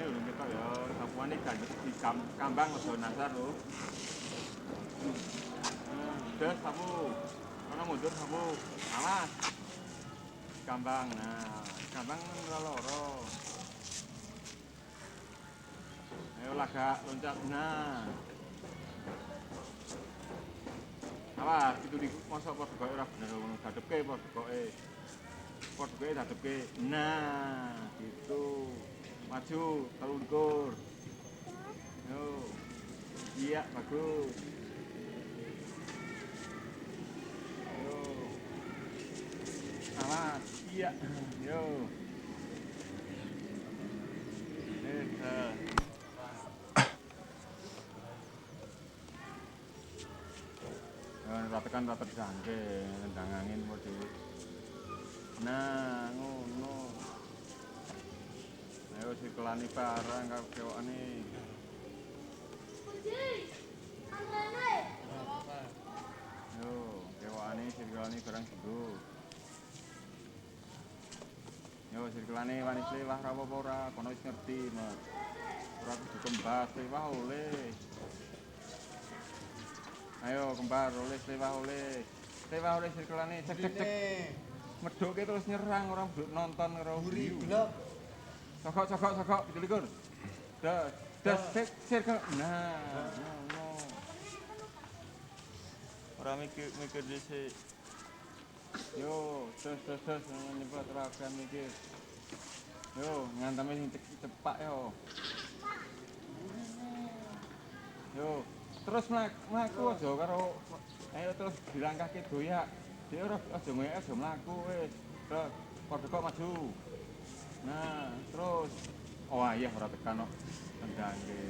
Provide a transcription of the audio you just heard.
Sapuane urung ketok ya, sapuane gandeng di kambang aja nasar lho. Terus sapu. Kono mundur sapu. Awas. Kambang. Nah, kambang loro. Ayo lagak loncat. Nah. Awas, itu di mosok padha kowe ora bener ngono, dadepke padha kowe. Padha kowe dadepke. Nah, gitu. Maju, 23. Yo. Iya, bagus. Yo. Awas, iya. Yo. Ratekan ratet jangke, nendang angin padha. Nah, ngono. Ayo sikelani barang karo kewokane. Yo, kewokane sirkelane barang jenggo. Yo sirkelane wani slewah ra apa-apa ora, kono wis ngerti, Mas. Ora kudu kembar, slewah oleh. Ayo kembar oleh slewah oleh. Slewah oleh sirkelane cek cek cek. Medhoke terus nyerang ora nonton karo Buri blok. Sokok sokok sokok 27. Das das sik sirkel. Nah, ngono. Ora mikir mikir dhisik. Yo, terus terus terus nyebut ora mikir. Yo, nganteme sing cepak yo. Yo, terus mlaku aja karo ayo terus dilangkahke doyak. Dia ora aja ngoyak aja mlaku wis. Terus padha kok maju. Nah, terus oh ayah ora tekan kok tendangke.